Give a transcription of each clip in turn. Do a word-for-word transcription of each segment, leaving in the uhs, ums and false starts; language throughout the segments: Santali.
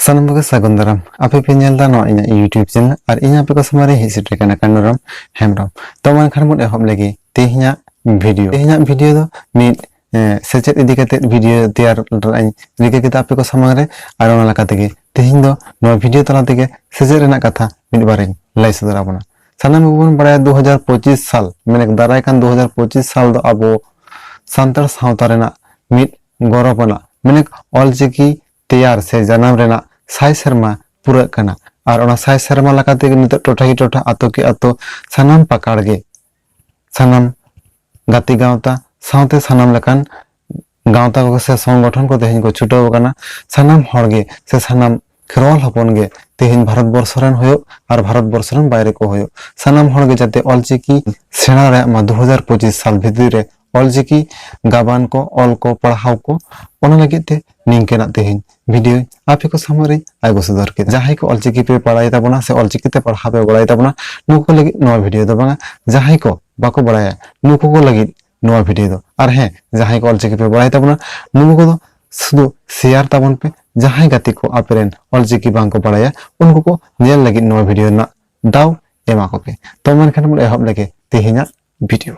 ᱥᱟᱱᱟᱢ ᱠᱚᱜᱮ ᱥᱟᱹᱜᱩᱱ ᱫᱟᱨᱟᱢ᱾ ᱟᱯᱮ ᱯᱮ ᱧᱮᱞ ᱮᱫᱟ ᱱᱚᱣᱟ ᱤᱧᱟᱹᱜ YouTube channel ᱟᱨ ᱤᱧ ᱟᱯᱮ ᱠᱚ ᱥᱟᱢᱟᱝ ᱨᱮ ᱦᱮᱡ ᱥᱮᱴᱮᱨ ᱠᱟᱱᱟ ᱠᱟᱹᱱᱩᱨᱟᱢ ᱦᱮᱢᱵᱨᱚᱢ᱾ ᱛᱚ ᱢᱟ ᱮᱱᱠᱷᱟᱱ ᱵᱚᱱ ᱮᱦᱚᱵ ᱞᱮᱜᱮ ᱛᱮᱦᱮᱧᱟᱜ video᱾ ᱛᱮᱦᱮᱧᱟᱜ video ᱫᱚ ᱢᱤᱫ, ᱮ, ᱥᱮᱪᱮᱫ ᱤᱫᱤ ᱠᱟᱛᱮ video ᱛᱮᱭᱟᱨ ᱨᱮᱱᱟᱜ ᱤᱧ ᱨᱤᱠᱟᱹ ᱠᱮᱫᱟ ᱟᱯᱮ ᱠᱚ ᱥᱟᱢᱟᱝ ᱨᱮ᱾ ᱟᱨ ᱚᱱᱟ ᱞᱮᱠᱟ ᱛᱮᱜᱮ ᱛᱮᱦᱮᱧ ᱫᱚ ᱱᱚᱣᱟ video ᱛᱟᱞᱟ ᱛᱮᱜᱮ ᱥᱮᱪᱮᱫ ᱨᱮᱱᱟᱜ ᱠᱟᱛᱷᱟ ᱢᱤᱫ ᱵᱟᱨ ᱤᱧ ᱞᱟᱹᱭ ᱥᱚᱫᱚᱨ ᱟᱵᱚᱱᱟ᱾ ᱥᱟᱱᱟᱢ ᱜᱮᱵᱚᱱ ᱵᱟᱲᱟᱭᱟ ᱫᱩ ᱦᱟᱡᱟᱨ ᱯᱚᱸᱪᱤᱥ ᱥᱟᱞ, ᱢᱮᱱᱮᱠ ᱫᱟᱨᱟᱭ ᱠᱟᱱ ᱫᱩ ᱦᱟᱡᱟᱨ ᱯᱚᱸᱪᱤᱥ ᱥᱟᱞ ᱫᱚ ᱟᱵᱚ ᱥᱟᱱᱛᱟᱲ ᱥᱟᱶᱛᱟ ᱨᱮᱱᱟᱜ ᱢᱤᱫ ᱜᱚᱨᱚᱵᱽ ᱟᱱᱟᱜ, ᱢᱮᱱᱮᱠ ᱚᱞᱪᱤᱠᱤ ᱛᱮᱭᱟᱨ ᱥᱮ ᱡᱟᱱᱟᱢ ᱨᱮᱱᱟᱜ ᱥᱟᱭ ᱥᱮᱨᱢᱟ ᱯᱩᱨᱟᱹᱜ ᱠᱟᱱᱟ᱾ ᱟᱨ ᱚᱱᱟ ᱥᱟᱭ ᱥᱮᱨᱢᱟ ᱞᱮᱠᱟ ᱛᱮᱜᱮ ᱱᱤᱛᱚᱜ ᱴᱚᱴᱷᱟ ᱠᱤ ᱴᱚᱴᱷᱟ, ᱟᱛᱳ ᱠᱤ ᱟᱛᱳ, ᱥᱟᱱᱟᱢ ᱯᱟᱠᱟᱲ ᱜᱮ, ᱥᱟᱱᱟᱢ ᱜᱟᱛᱮ ᱜᱟᱶᱛᱟ ᱥᱟᱶᱛᱮ ᱥᱟᱱᱟᱢ ᱞᱮᱠᱟᱱ ᱜᱟᱶᱛᱟ ᱠᱚ ᱥᱮ ᱥᱚᱝᱜᱚᱴᱷᱚᱱ ᱠᱚ ᱛᱮᱦᱮᱧ ᱠᱚ ᱪᱷᱩᱴᱟᱹᱣ ᱟᱠᱟᱱᱟ᱾ ᱥᱟᱱᱟᱢ ᱦᱚᱲ ᱜᱮ ᱥᱮ ᱥᱟᱱᱟᱢ ᱠᱷᱮᱨᱣᱟᱞ ᱦᱚᱯᱚᱱ ᱜᱮ ᱛᱮᱦᱮᱧ ᱵᱷᱟᱨᱚᱛ ᱵᱚᱨᱥᱚ ᱨᱮᱱ ᱦᱩᱭᱩᱜ ᱟᱨ ᱵᱷᱟᱨᱚᱛ ᱵᱚᱨᱥᱚ ᱨᱮᱱ ᱵᱟᱭᱨᱮ ᱠᱚ ᱦᱩᱭᱩᱜ, ᱥᱟᱱᱟᱢ ᱦᱚᱲ ᱜᱮ ᱡᱟᱛᱮ ᱚᱞᱪᱤᱠᱤ ᱥᱮᱬᱟ ᱫᱟᱲᱮᱭᱟᱜ ᱢᱟ ᱫᱩ ᱦᱟᱡᱟᱨ ᱯᱚᱸᱪᱤᱥ ᱥᱟᱞ ᱵᱷᱤᱛᱤᱨ ᱨᱮ ᱚᱞᱪᱤᱠᱤ ᱜᱟᱵᱟᱱ ᱠᱚ, ᱚᱞ ᱠᱚ, ᱯᱟᱲᱦᱟᱣ ᱠᱚ, ᱚᱱᱟ ᱞᱟᱹᱜᱤᱫ ᱛᱮ ᱱᱤᱝᱠᱟᱹᱱᱟᱜ ᱛᱮᱦᱮᱧ video ᱟᱯᱮ ᱠᱚ ᱥᱟᱢᱟᱝ ᱨᱮᱧ ᱟᱬᱜᱚ ᱥᱚᱫᱚᱨ ᱠᱮᱫᱟ᱾ ᱡᱟᱦᱟᱸᱭ ᱠᱚ ᱚᱞᱪᱤᱠᱤ ᱯᱮ ᱵᱟᱲᱟᱭ ᱛᱟᱵᱚᱱᱟ ᱥᱮ ᱚᱞᱪᱤᱠᱤ ᱛᱮ ᱯᱟᱲᱦᱟᱣ ᱯᱮ ᱵᱟᱲᱟᱭ ᱛᱟᱵᱚᱱᱟ, ᱱᱩᱠᱩ ᱠᱚ ᱞᱟᱹᱜᱤᱫ ᱱᱚᱣᱟ video ᱫᱚ ᱵᱟᱝᱟ᱾ ᱡᱟᱦᱟᱸᱭ ᱠᱚ ᱵᱟᱠᱚ ᱵᱟᱲᱟᱭᱟ, ᱱᱩᱠᱩ ᱠᱚ ᱞᱟᱹᱜᱤᱫ ᱱᱚᱣᱟ video ᱫᱚ᱾ ᱟᱨ ᱦᱮᱸ, ᱡᱟᱦᱟᱸᱭ ᱠᱚ ᱚᱞᱪᱤᱠᱤ ᱯᱮ ᱵᱟᱲᱟᱭ ᱛᱟᱵᱚᱱᱟ, ᱱᱩᱠᱩ ᱠᱚᱫᱚ ᱥᱩᱫᱷᱩ share ᱛᱟᱵᱚᱱ ᱯᱮ᱾ ᱡᱟᱦᱟᱸᱭ ᱜᱟᱛᱮ ᱠᱚ ᱟᱯᱮ ᱨᱮᱱ ᱚᱞᱪᱤᱠᱤ ᱵᱟᱝ ᱠᱚ ᱵᱟᱲᱟᱭᱟ, ᱩᱱᱠᱩ ᱠᱚ ᱧᱮᱞ ᱞᱟᱹᱜᱤᱫ ᱱᱚᱣᱟ video ᱨᱮᱱᱟᱜ ᱫᱟᱣ ᱮᱢᱟ ᱠᱚᱯᱮ᱾ ᱛᱚ ᱢᱮᱱᱠᱷᱟᱱ ᱵᱚᱱ ᱮᱦᱚᱵ ᱞᱮᱜᱮ ᱛᱮᱦᱮᱧᱟᱜ video᱾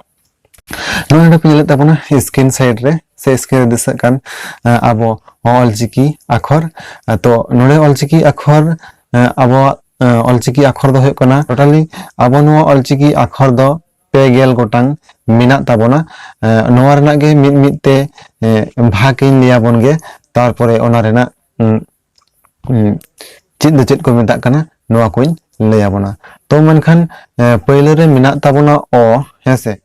ᱱᱚᱜᱼᱚᱭ ᱱᱚᱰᱮ ᱯᱮ ᱧᱮᱞᱮᱫ ᱛᱟᱵᱚᱱᱟ screen side ᱨᱮ ᱥᱮ screen ᱨᱮ ᱫᱤᱥᱟᱹᱜ ᱠᱟᱱ, ᱮ, ᱟᱵᱚ ᱚᱞᱪᱤᱠᱤ ᱟᱠᱷᱚᱨ᱾ ᱮ, ᱛᱚ ᱱᱚᱰᱮ ᱚᱞᱪᱤᱠᱤ ᱟᱠᱷᱚᱨ, ᱮ, ᱟᱵᱚᱣᱟᱜ, ᱮ, ᱚᱞᱪᱤᱠᱤ ᱟᱠᱷᱚᱨ ᱫᱚ ᱦᱩᱭᱩᱜ ᱠᱟᱱᱟ, totally ᱟᱵᱚ ᱱᱚᱣᱟ ᱚᱞᱪᱤᱠᱤ ᱟᱠᱷᱚᱨ ᱫᱚ ᱯᱮ ᱜᱮᱞ ᱜᱚᱴᱟᱝ ᱢᱮᱱᱟᱜ ᱛᱟᱵᱚᱱᱟ᱾ ᱮ, ᱱᱚᱣᱟ ᱨᱮᱱᱟᱜ ᱜᱮ ᱢᱤᱫ ᱢᱤᱫ ᱛᱮ, ᱮ, ᱵᱷᱟᱜᱽ ᱤᱧ ᱞᱟᱹᱭ ᱟᱵᱚᱱ ᱜᱮ, ᱛᱟᱨᱯᱚᱨᱮ ᱚᱱᱟ ᱨᱮᱱᱟᱜ, ᱩᱸ, ᱩᱸ, ᱪᱮᱫ ᱫᱚ ᱪᱮᱫ ᱠᱚ ᱢᱮᱛᱟᱜ ᱠᱟᱱᱟ, ᱱᱚᱣᱟ ᱠᱚᱧ ᱞᱟᱹᱭ ᱟᱵᱚᱱᱟ᱾ ᱛᱚ ᱢᱮᱱᱠᱷᱟᱱ, ᱮ, ᱯᱟᱹᱭᱞᱟᱹ ᱨᱮ ᱢᱮᱱᱟᱜ ᱛᱟᱵᱚᱱᱟ ᱚ, ᱦᱮᱸ ᱥᱮ?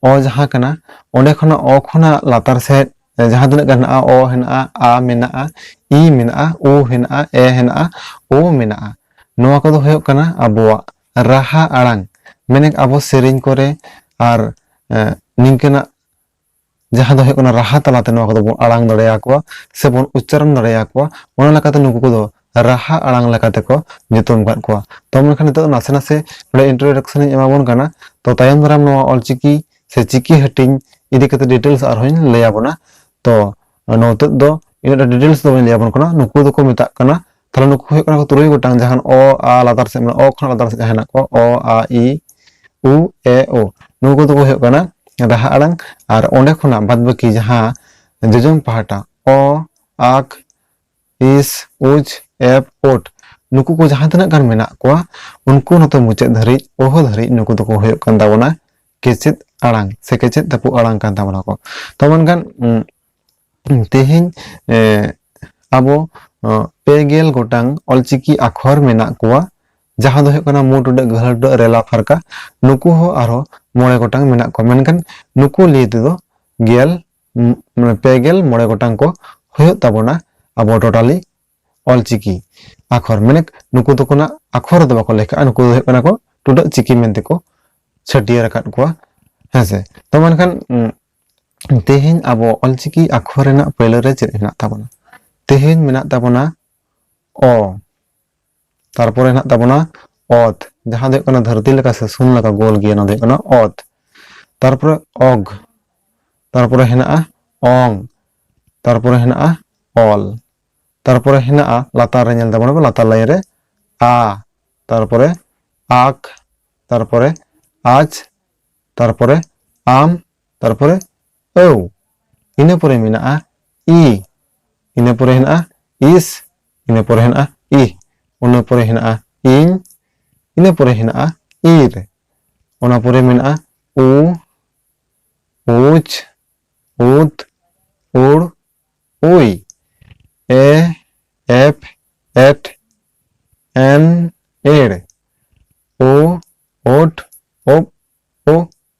ᱚ ᱡᱟᱦᱟᱸ ᱠᱟᱱᱟ, ᱚᱸᱰᱮ ᱠᱷᱚᱱᱟᱜ ᱚ ᱠᱷᱚᱱᱟᱜ ᱞᱟᱛᱟᱨ ᱥᱮᱫ, ᱮ, ᱡᱟᱦᱟᱸ ᱛᱤᱱᱟᱹᱜ ᱜᱟᱱ ᱦᱮᱱᱟᱜᱼᱟ, ᱚ ᱦᱮᱱᱟᱜᱼᱟ, ᱟ ᱢᱮᱱᱟᱜᱼᱟ, ᱩ ᱦᱮᱱᱟᱜᱼᱟ, ᱮ ᱦᱮᱱᱟᱜᱼᱟ, ᱳ ᱢᱮᱱᱟᱜᱼᱟ᱾ ᱱᱚᱣᱟ ᱠᱚᱫᱚ ᱦᱩᱭᱩᱜ ᱠᱟᱱᱟ ᱟᱵᱚᱣᱟᱜ ᱨᱟᱦᱟ ᱟᱲᱟᱝ᱾ ᱢᱮᱱᱮᱠ ᱟᱵᱚ ᱥᱮᱨᱮᱧ ᱠᱚᱨᱮ ᱟᱨ, ᱮ, ᱱᱤᱝᱠᱟᱹᱱᱟᱜ ᱡᱟᱦᱟᱸ ᱫᱚ ᱦᱩᱭᱩᱜ ᱠᱟᱱᱟ ᱨᱟᱦᱟ ᱛᱟᱞᱟᱛᱮ ᱱᱚᱣᱟ ᱠᱚᱫᱚ ᱵᱚᱱ ᱟᱲᱟᱝ ᱫᱟᱲᱮᱭᱟᱠᱚᱣᱟ ᱥᱮ ᱵᱚᱱ ᱩᱪᱪᱟᱨᱚᱱ ᱫᱟᱲᱮᱭᱟᱠᱚᱣᱟ, ᱚᱱᱟ ᱞᱮᱠᱟᱛᱮ ᱱᱩᱠᱩ ᱠᱚᱫᱚ ᱨᱟᱦᱟ ᱟᱲᱟᱝ ᱞᱮᱠᱟᱛᱮ ᱠᱚ ᱧᱩᱛᱩᱢ ᱟᱠᱟᱫ ᱠᱚᱣᱟ᱾ ᱛᱚ ᱢᱮᱱᱠᱷᱟᱱ ᱱᱤᱛᱚᱜ ᱱᱟᱥᱮ ᱱᱟᱥᱮ ᱱᱚᱰᱮ introduction ᱤᱧ ᱮᱢᱟᱵᱚᱱ ᱠᱟᱱᱟ᱾ ᱛᱚ ᱛᱟᱭᱚᱢ ᱫᱟᱨᱟᱢ ᱱᱚᱣᱟ ᱚᱞᱪᱤᱠᱤ ᱥᱮ ᱪᱤᱠᱤ ᱦᱟᱹᱴᱤᱧ ᱤᱫᱤ ᱠᱟᱛᱮ details ᱟᱨᱦᱚᱸᱧ ᱞᱟᱹᱭ ᱟᱵᱚᱱᱟ᱾ ᱛᱚ ᱱᱤᱛᱚᱜ ᱫᱚ ᱤᱱᱟᱹᱜ details ᱫᱚ ᱵᱟᱹᱧ ᱞᱟᱹᱭ ᱟᱵᱚᱱ ᱠᱟᱱᱟ᱾ ᱱᱩᱠᱩ ᱫᱚᱠᱚ ᱢᱮᱛᱟᱜ ᱠᱟᱱᱟ ᱛᱟᱦᱞᱮ ᱱᱩᱠᱩ ᱦᱩᱭᱩᱜ ᱠᱟᱱᱟ ᱠᱚ ᱛᱩᱨᱩᱭ ᱜᱚᱴᱟᱝ, ᱡᱟᱦᱟᱸ ᱚ ᱟ ᱞᱟᱛᱟᱨ ᱥᱮᱫ ᱢᱮᱱᱟᱜᱼᱟ, ᱚ ᱠᱷᱚᱱᱟᱜ ᱞᱟᱛᱟᱨ ᱥᱮᱫ ᱡᱟᱦᱟᱸ ᱦᱮᱱᱟᱜ ᱠᱚᱣᱟ, ᱚ ᱟ ᱤ ᱩ ᱮ ᱳ, ᱱᱩᱠᱩ ᱫᱚᱠᱚ ᱦᱩᱭᱩᱜ ᱠᱟᱱᱟ ᱨᱟᱦᱟ ᱟᱲᱟᱝ᱾ ᱟᱨ ᱚᱸᱰᱮ ᱠᱷᱚᱱᱟᱜ ᱵᱟᱫ ᱵᱟᱹᱠᱤ ᱡᱟᱦᱟᱸ ᱡᱚᱡᱚᱢ ᱯᱟᱦᱴᱟ ᱚ, ᱟᱠ, ᱤᱥ, ᱩᱪ, ᱮᱯ, ᱳᱴ, ᱱᱩᱠᱩ ᱠᱚ ᱡᱟᱦᱟᱸ ᱛᱤᱱᱟᱹᱜ ᱜᱟᱱ ᱢᱮᱱᱟᱜ ᱠᱚᱣᱟ, ᱩᱱᱠᱩ ᱱᱚᱛᱮ ᱢᱩᱪᱟᱹᱫ ᱫᱷᱟᱹᱨᱤᱡ, ᱳᱦᱳ ᱫᱷᱟᱹᱨᱤᱡ, ᱱᱩᱠᱩ ᱫᱚᱠᱚ ᱦᱩᱭᱩᱜ ᱠᱟᱱ ᱛᱟᱵᱚᱱᱟ ᱠᱮᱪᱮᱫ ᱟᱲᱟᱝ ᱥᱮ ᱠᱮᱪᱮᱫ ᱛᱟᱹᱯᱩᱜ ᱟᱲᱟᱝ ᱠᱟᱱ ᱛᱟᱵᱚᱱᱟ ᱠᱚ᱾ ᱛᱚ ᱢᱮᱱᱠᱷᱟᱱ, ᱩᱸ, ᱛᱮᱦᱮᱧ, ᱮ, ᱟᱵᱚ, ᱚ, ᱯᱮ ᱜᱮᱞ ᱜᱚᱴᱟᱝ ᱚᱞᱪᱤᱠᱤ ᱟᱠᱷᱚᱨ ᱢᱮᱱᱟᱜ ᱠᱚᱣᱟ, ᱡᱟᱦᱟᱸ ᱫᱚ ᱦᱩᱭᱩᱜ ᱠᱟᱱᱟ ᱢᱩ ᱴᱩᱰᱟᱹᱜ ᱜᱟᱹᱦᱞᱟᱹ ᱴᱩᱰᱟᱹᱜ ᱨᱮᱞᱟ ᱯᱷᱟᱨᱠᱟ, ᱱᱩᱠᱩ ᱦᱚᱸ ᱟᱨᱦᱚᱸ ᱢᱚᱬᱮ ᱜᱚᱴᱟᱝ ᱢᱮᱱᱟᱜ ᱠᱚᱣᱟ᱾ ᱢᱮᱱᱠᱷᱟᱱ ᱱᱩᱠᱩ ᱞᱟᱹᱭ ᱛᱮᱫᱚ ᱜᱮᱞ, ᱩᱢ, ᱢᱟᱱᱮ ᱯᱮ ᱜᱮᱞ ᱢᱚᱬᱮ ᱜᱚᱴᱟᱝ ᱠᱚ ᱦᱩᱭᱩᱜ ᱛᱟᱵᱚᱱᱟ ᱟᱵᱚ totally ᱚᱞᱪᱤᱠᱤ ᱟᱠᱷᱚᱨ᱾ ᱢᱟᱱᱮ ᱱᱩᱠᱩ ᱫᱚ ᱠᱳᱱᱳ ᱟᱠᱷᱚᱨ ᱨᱮᱫᱚ ᱵᱟᱠᱚ ᱞᱮᱠᱷᱟᱜᱼᱟ, ᱱᱩᱠᱩ ᱫᱚ ᱦᱩᱭᱩᱜ ᱠᱟᱱᱟ ᱠᱚ ᱴᱩᱰᱟᱹᱜ ᱪᱤᱠᱤ ᱢᱮᱱᱛᱮ ᱠᱚ ᱪᱷᱟᱹᱴᱭᱟᱹᱨ ᱟᱠᱟᱫ ᱠᱚᱣᱟ᱾ ᱦᱮᱸᱥᱮ? ᱛᱚ ᱢᱮᱱᱠᱷᱟᱱ, ᱩᱸ, ᱛᱮᱦᱮᱧ ᱟᱵᱚ ᱚᱞᱪᱤᱠᱤ ᱟᱠᱷᱚᱨ ᱨᱮᱱᱟᱜ ᱯᱳᱭᱞᱳ ᱨᱮ ᱪᱮᱫ ᱦᱮᱱᱟᱜ ᱛᱟᱵᱚᱱᱟ? ᱛᱮᱦᱮᱧ ᱢᱮᱱᱟᱜ ᱛᱟᱵᱚᱱᱟ ᱚ, ᱛᱟᱨᱯᱚᱨᱮ ᱦᱮᱱᱟᱜ ᱛᱟᱵᱚᱱᱟ ᱚᱛ, ᱡᱟᱦᱟᱸ ᱫᱚ ᱦᱩᱭᱩᱜ ᱠᱟᱱᱟ ᱫᱷᱟᱹᱨᱛᱤ ᱞᱮᱠᱟ ᱥᱮ ᱥᱩᱱ ᱞᱮᱠᱟ ᱜᱳᱞ ᱜᱮᱭᱟ, ᱚᱱᱟ ᱫᱚ ᱦᱩᱭᱩᱜ ᱠᱟᱱᱟ ᱚᱛ᱾ ᱛᱟᱨᱯᱚᱨᱮ ᱚᱜ, ᱛᱟᱨᱯᱚᱨᱮ ᱦᱮᱱᱟᱜᱼᱟ ᱚᱝ, ᱛᱟᱨᱯᱚᱨᱮ ᱦᱮᱱᱟᱜᱼᱟ ᱚᱞ, ᱛᱟᱨᱯᱚᱨᱮ ᱦᱮᱱᱟᱜᱼᱟ ᱞᱟᱛᱟᱨ ᱨᱮ, ᱧᱮᱞ ᱛᱟᱵᱚᱱ ᱯᱮ ᱞᱟᱛᱟᱨ ᱞᱟᱭᱤᱱ ᱨᱮ ᱟ, ᱛᱟᱨᱯᱚᱨᱮ ᱟᱠ, ᱛᱟᱨᱯᱚᱨᱮ ᱟᱪ, ᱛᱟᱨᱯᱚᱨᱮ ᱟᱢ, ᱛᱟᱨᱯᱚᱨᱮ ᱟᱹᱣ᱾ ᱤᱱᱟᱹ ᱯᱚᱨᱮ ᱢᱮᱱᱟᱜᱼᱟ ᱤ, ᱤᱱᱟᱹ ᱯᱚᱨᱮ ᱦᱮᱱᱟᱜᱼᱟ ᱤᱥ, ᱤᱱᱟᱹ ᱯᱚᱨᱮ ᱦᱮᱱᱟᱜᱼᱟ ᱤ, ᱤᱱᱟᱹ ᱯᱚᱨᱮ ᱦᱮᱱᱟᱜᱼᱟ ᱤᱧ, ᱤᱱᱟᱹ ᱯᱚᱨᱮ ᱦᱮᱱᱟᱜᱼᱟ ᱤᱨ, ᱚᱱᱟ ᱯᱚᱨᱮ ᱢᱮᱱᱟᱜᱼᱟ ᱩ, ᱩᱪ, ᱩᱛ, ᱩᱲ, ᱩᱭ, ᱮ, ᱮᱯ, ᱮᱴ, ᱮᱱ, ᱮᱲ, ᱳ, ᱳᱴ, ᱳᱯ, ᱳ,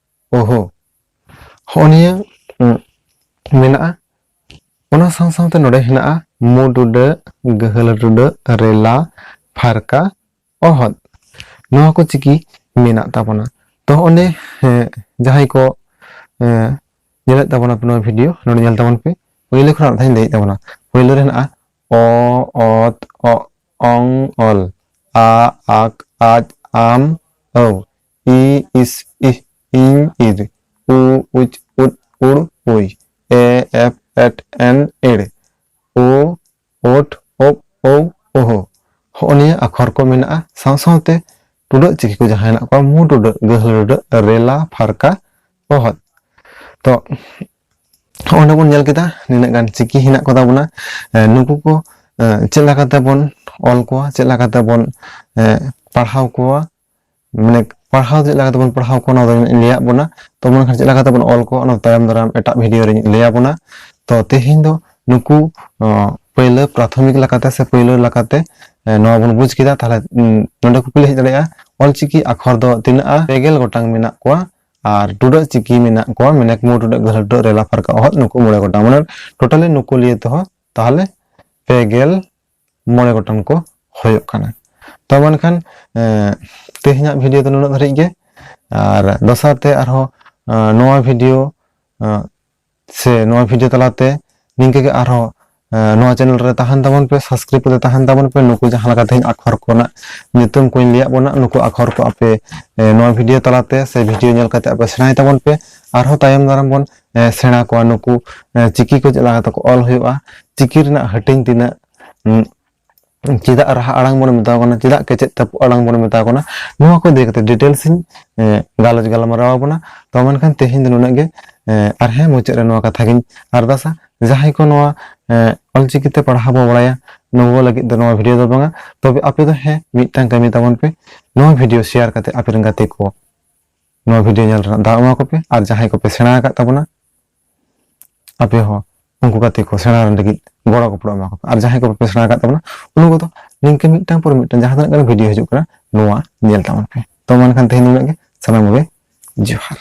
ᱳᱦᱳ᱾ ᱦᱚᱸᱜᱼᱚ ᱱᱤᱭᱟᱹ, ᱩᱸ, ᱢᱮᱱᱟᱜᱼᱟ᱾ ᱚᱱᱟ ᱥᱟᱶ ᱥᱟᱶᱛᱮ ᱱᱚᱰᱮ ᱦᱮᱱᱟᱜᱼᱟ ᱢᱩ ᱴᱩᱰᱟᱹᱜ, ᱜᱟᱹᱦᱞᱟᱹ ᱴᱩᱰᱟᱹᱜ, ᱨᱮᱞᱟ, ᱯᱷᱟᱨᱠᱟ, ᱚᱦᱚᱫ᱾ ᱱᱚᱣᱟ ᱠᱚ ᱪᱤᱠᱤ ᱢᱮᱱᱟᱜ ᱛᱟᱵᱚᱱᱟ᱾ ᱛᱚ ᱚᱸᱰᱮ, ᱮᱸ, ᱡᱟᱦᱟᱸᱭ ᱠᱚ, ᱮᱸ, ᱧᱮᱞᱮᱫ ᱛᱟᱵᱚᱱᱟ ᱯᱮ ᱱᱚᱣᱟ ᱵᱷᱤᱰᱤᱭᱳ, ᱱᱚᱰᱮ ᱧᱮᱞ ᱛᱟᱵᱚᱱ ᱯᱮ᱾ ᱯᱳᱭᱞᱳ ᱠᱷᱚᱱᱟᱜ ᱢᱤᱫ ᱫᱷᱟᱣ ᱤᱧ ᱞᱟᱹᱭᱮᱫ ᱛᱟᱵᱚᱱᱟ᱾ ᱯᱳᱭᱞᱳ ᱨᱮ ᱦᱮᱱᱟᱜᱼᱟ ᱚ, ᱚᱛ, ᱚ, ᱚᱝ, ᱚᱞ, ᱟ, ᱟᱠ, ᱟᱪ, ᱟᱢ, ᱟᱹᱣ, ᱤ, ᱤᱥ, ᱤᱦ, ᱤᱧ, ᱤᱨ, ᱩ, ᱩᱪ, ᱩᱫ, ᱩᱲ, ᱩᱭ, ᱮ, ᱮᱯ, ᱮᱴ, ᱮᱱ, ᱮᱲ, ᱳ, ᱳᱴ, ᱳᱯ, ᱳᱣ, ᱳᱦᱳ, ᱦᱚᱸᱜᱼᱚ ᱱᱤᱭᱟᱹ ᱟᱠᱷᱚᱨ ᱠᱚ ᱢᱮᱱᱟᱜᱼᱟ᱾ ᱥᱟᱶ ᱥᱟᱶᱛᱮ ᱴᱩᱰᱟᱹᱜ ᱪᱤᱠᱤ ᱠᱚ ᱡᱟᱦᱟᱸ ᱦᱮᱱᱟᱜ ᱠᱚᱣᱟ, ᱢᱩ ᱴᱩᱰᱟᱹᱜ, ᱜᱟᱹᱦᱞᱟᱹ ᱴᱩᱰᱟᱹᱜ, ᱨᱮᱞᱟ, ᱯᱷᱟᱨᱠᱟ, ᱚᱦᱚᱫ᱾ ᱛᱚ ᱚᱸᱰᱮ ᱵᱚᱱ ᱧᱮᱞ ᱠᱮᱫᱟ ᱱᱤᱱᱟᱹᱜ ᱜᱟᱱ ᱪᱤᱠᱤ ᱦᱮᱱᱟᱜ ᱠᱚ ᱛᱟᱵᱚᱱᱟ᱾ ᱮ, ᱱᱩᱠᱩ ᱠᱚ, ᱮ, ᱪᱮᱫ ᱞᱮᱠᱟᱛᱮ ᱵᱚᱱ ᱚᱞ ᱠᱚᱣᱟ, ᱪᱮᱫ ᱞᱮᱠᱟᱛᱮ ᱵᱚᱱ, ᱮ, ᱯᱟᱲᱦᱟᱣ ᱠᱚᱣᱟ, ᱢᱟᱱᱮ ᱯᱟᱲᱦᱟᱣ ᱪᱮᱫ ᱞᱮᱠᱟᱛᱮ ᱵᱚᱱ ᱯᱟᱲᱦᱟᱣ ᱠᱚᱣᱟ, ᱚᱱᱟ ᱫᱚᱧ ᱞᱟᱹᱭᱟᱫ ᱵᱚᱱᱟ᱾ ᱛᱚ ᱢᱮᱱᱠᱷᱟᱱ ᱪᱮᱫ ᱞᱮᱠᱟᱛᱮ ᱵᱚᱱ ᱚᱞ ᱠᱚᱣᱟ, ᱚᱱᱟ ᱛᱟᱭᱚᱢ ᱫᱟᱨᱟᱢ ᱮᱴᱟᱜ ᱵᱷᱤᱰᱤᱭᱳ ᱨᱮᱧ ᱞᱟᱹᱭ ᱟᱵᱚᱱᱟ᱾ ᱛᱚ ᱛᱮᱦᱮᱧ ᱫᱚ ᱱᱩᱠᱩ, ᱚ, ᱯᱳᱭᱞᱳ ᱯᱨᱟᱛᱷᱚᱢᱤᱠ ᱞᱮᱠᱟᱛᱮ ᱥᱮ ᱯᱳᱭᱞᱳ ᱞᱮᱠᱟᱛᱮ, ᱮ, ᱱᱚᱣᱟ ᱵᱚᱱ ᱵᱩᱡᱽ ᱠᱮᱫᱟ᱾ ᱛᱟᱦᱞᱮ, ᱩᱸ, ᱱᱚᱰᱮ ᱠᱩᱠᱞᱤ ᱦᱮᱡ ᱫᱟᱲᱮᱭᱟᱜᱼᱟ, ᱚᱞᱪᱤᱠᱤ ᱟᱠᱷᱚᱨ ᱫᱚ ᱛᱤᱱᱟᱹᱜᱼᱟ? ᱯᱮ ᱜᱮᱞ ᱜᱚᱴᱟᱝ ᱢᱮᱱᱟᱜ ᱠᱚᱣᱟ᱾ ᱟᱨ ᱴᱩᱰᱟᱹᱜ ᱪᱤᱠᱤ ᱢᱮᱱᱟᱜ ᱠᱚᱣᱟ, ᱢᱮᱱᱮᱠ ᱢᱩ ᱴᱩᱰᱟᱹᱜ ᱜᱟᱹᱦᱞᱟᱹ ᱴᱩᱰᱟᱹᱜ ᱨᱮᱞᱟ ᱯᱷᱟᱨᱠᱟ ᱚᱦᱚᱫ, ᱱᱩᱠᱩ ᱢᱚᱬᱮ ᱜᱚᱴᱟᱝ᱾ ᱢᱟᱱᱮ ᱴᱳᱴᱟᱞᱤ ᱱᱩᱠᱩ ᱞᱤᱭᱮ ᱛᱮᱦᱚᱸ ᱛᱟᱦᱚᱞᱮ ᱯᱮ ᱜᱮᱞ ᱢᱚᱬᱮ ᱜᱚᱴᱟᱝ ᱠᱚ ᱦᱩᱭᱩᱜ ᱠᱟᱱᱟ᱾ ᱛᱚ ᱢᱮᱱᱠᱷᱟᱱ, ᱮᱸ, ᱛᱮᱦᱮᱧᱟᱜ ᱵᱷᱤᱰᱤᱭᱳ ᱫᱚ ᱱᱩᱱᱟᱹᱜ ᱫᱷᱟᱹᱨᱤᱡ ᱜᱮ᱾ ᱟᱨ ᱫᱚᱥᱟᱨ ᱛᱮ ᱟᱨᱦᱚᱸ, ᱮᱸ, ᱱᱚᱣᱟ ᱵᱷᱤᱰᱤᱭᱳ, ᱮᱸ, ᱥᱮ ᱱᱚᱣᱟ ᱵᱷᱤᱰᱤᱭᱳ ᱛᱟᱞᱟᱛᱮ ᱱᱤᱝᱠᱟᱹ ᱜᱮ ᱟᱨᱦᱚᱸ, ᱮᱸ, ᱱᱚᱣᱟ ᱪᱮᱱᱮᱞ ᱨᱮ ᱛᱟᱦᱮᱱ ᱛᱟᱵᱚᱱ ᱯᱮ, ᱥᱟᱵᱥᱠᱨᱟᱭᱤᱵ ᱠᱟᱛᱮ ᱛᱟᱦᱮᱱ ᱛᱟᱵᱚᱱ ᱯᱮ᱾ ᱱᱩᱠᱩ ᱡᱟᱦᱟᱸ ᱞᱮᱠᱟ ᱛᱮᱦᱮᱧ ᱟᱠᱷᱚᱨ ᱠᱚᱨᱮᱱᱟᱜ ᱧᱩᱛᱩᱢ ᱠᱚᱧ ᱞᱟᱹᱭᱟᱫ ᱵᱚᱱᱟ, ᱱᱩᱠᱩ ᱟᱠᱷᱚᱨ ᱠᱚ ᱟᱯᱮ, ᱮᱸ, ᱱᱚᱣᱟ ᱵᱷᱤᱰᱤᱭᱳ ᱛᱟᱞᱟᱛᱮ ᱥᱮ ᱵᱷᱤᱰᱤᱭᱳ ᱧᱮᱞ ᱠᱟᱛᱮ ᱟᱯᱮ ᱥᱮᱬᱟᱭ ᱛᱟᱵᱚᱱ ᱯᱮ᱾ ᱟᱨᱦᱚᱸ ᱛᱟᱭᱚᱢ ᱫᱟᱨᱟᱢ ᱵᱚᱱ, ᱮᱸ, ᱥᱮᱬᱟ ᱠᱚᱣᱟ ᱱᱩᱠᱩ, ᱮᱸ, ᱪᱤᱠᱤ ᱠᱚ ᱪᱮᱫ ᱞᱮᱠᱟ ᱠᱟᱛᱮ ᱠᱚ ᱚᱞ ᱦᱩᱭᱩᱜᱼᱟ, ᱪᱤᱠᱤ ᱨᱮᱱᱟᱜ ᱦᱟᱹᱴᱤᱧ ᱛᱤᱱᱟᱹᱜ, ᱩᱸ, ᱪᱮᱫᱟᱜ ᱨᱟᱦᱟ ᱟᱲᱟᱝ ᱵᱚᱱ ᱢᱮᱛᱟ ᱠᱚ ᱠᱟᱱᱟ, ᱪᱮᱫᱟᱜ ᱠᱮᱪᱮᱫ ᱛᱟᱹᱯᱩᱜ ᱟᱲᱟᱝ ᱵᱚᱱ ᱢᱮᱛᱟ ᱠᱚ ᱠᱟᱱᱟ, ᱱᱚᱣᱟ ᱠᱚ ᱤᱫᱤ ᱠᱟᱛᱮ ᱰᱤᱴᱮᱞᱥ ᱤᱧ, ᱮᱸ, ᱜᱟᱞᱚᱪ ᱜᱟᱞᱢᱟᱨᱟᱣ ᱟᱵᱚᱱᱟ᱾ ᱛᱚ ᱢᱮᱱᱠᱷᱟᱱ ᱛᱮᱦᱮᱧ ᱫᱚ ᱱᱩᱱᱟᱹᱜ ᱜᱮ᱾ ᱮᱸ, ᱟᱨ ᱦᱮᱸ, ᱢᱩᱪᱟᱹᱫ ᱨᱮ ᱱᱚᱣᱟ ᱠᱟᱛᱷᱟ ᱜᱤᱧ ᱟᱨᱫᱟᱥᱟ, ᱡᱟᱦᱟᱸᱭ ᱠᱚ ᱱᱚᱣᱟ, ᱮᱸ, ᱚᱞᱪᱤᱠᱤ ᱛᱮ ᱯᱟᱲᱦᱟᱣ ᱵᱚ ᱵᱟᱲᱟᱭᱟ, ᱱᱩᱠᱩ ᱞᱟᱹᱜᱤᱫ ᱫᱚ ᱱᱚᱣᱟ ᱵᱷᱤᱰᱤᱭᱳ ᱫᱚ ᱵᱟᱝᱟ᱾ ᱛᱚᱵᱮ ᱟᱯᱮ ᱫᱚ ᱦᱮᱸ, ᱢᱤᱫᱴᱟᱝ ᱠᱟᱹᱢᱤ ᱛᱟᱵᱚᱱ ᱯᱮ, ᱱᱚᱣᱟ ᱵᱷᱤᱰᱤᱭᱳ ᱥᱮᱭᱟᱨ ᱠᱟᱛᱮ ᱟᱯᱮ ᱨᱮᱱ ᱜᱟᱛᱮ ᱠᱚ ᱱᱚᱣᱟ ᱵᱷᱤᱰᱤᱭᱳ ᱧᱮᱞ ᱨᱮᱱᱟᱜ ᱫᱟᱣ ᱮᱢᱟ ᱠᱚᱯᱮ, ᱟᱨ ᱡᱟᱦᱟᱸᱭ ᱠᱚᱯᱮ ᱥᱮᱬᱟ ᱟᱠᱟᱫ ᱛᱟᱵᱚᱱᱟ, ᱟᱯᱮ ᱦᱚᱸ ᱩᱱᱠᱩ ᱜᱟᱛᱮ ᱠᱚ ᱥᱮᱬᱟ ᱨᱮᱱ ᱞᱟᱹᱜᱤᱫ ᱜᱚᱲᱚ ᱜᱚᱯᱚᱲᱚ ᱮᱢᱟ ᱠᱚᱯᱮ᱾ ᱟᱨ ᱡᱟᱦᱟᱸᱭ ᱠᱚ ᱵᱟᱯᱮ ᱥᱮᱬᱟ ᱟᱠᱟᱫ ᱛᱟᱵᱚᱱᱟ, ᱩᱱᱠᱩ ᱫᱚ ᱱᱤᱝᱠᱟᱹ ᱢᱤᱫᱴᱟᱝ ᱯᱚᱨ ᱢᱤᱫᱴᱟᱝ ᱡᱟᱦᱟᱸ ᱛᱤᱱᱟᱹᱜ ᱜᱟᱱ ᱵᱷᱤᱰᱤᱭᱳ ᱦᱤᱡᱩᱜ ᱠᱟᱱᱟ, ᱱᱚᱣᱟ ᱧᱮᱞ ᱛᱟᱵᱚᱱ ᱯᱮ᱾ ᱛᱚ ᱢᱟ ᱮᱱᱠᱷᱟᱱ ᱛᱮᱦᱮᱧ ᱱᱩᱱᱟᱹᱜ ᱜᱮ, ᱥᱟᱱᱟᱢ ᱠᱚᱜᱮ ᱡᱚᱦᱟᱨ᱾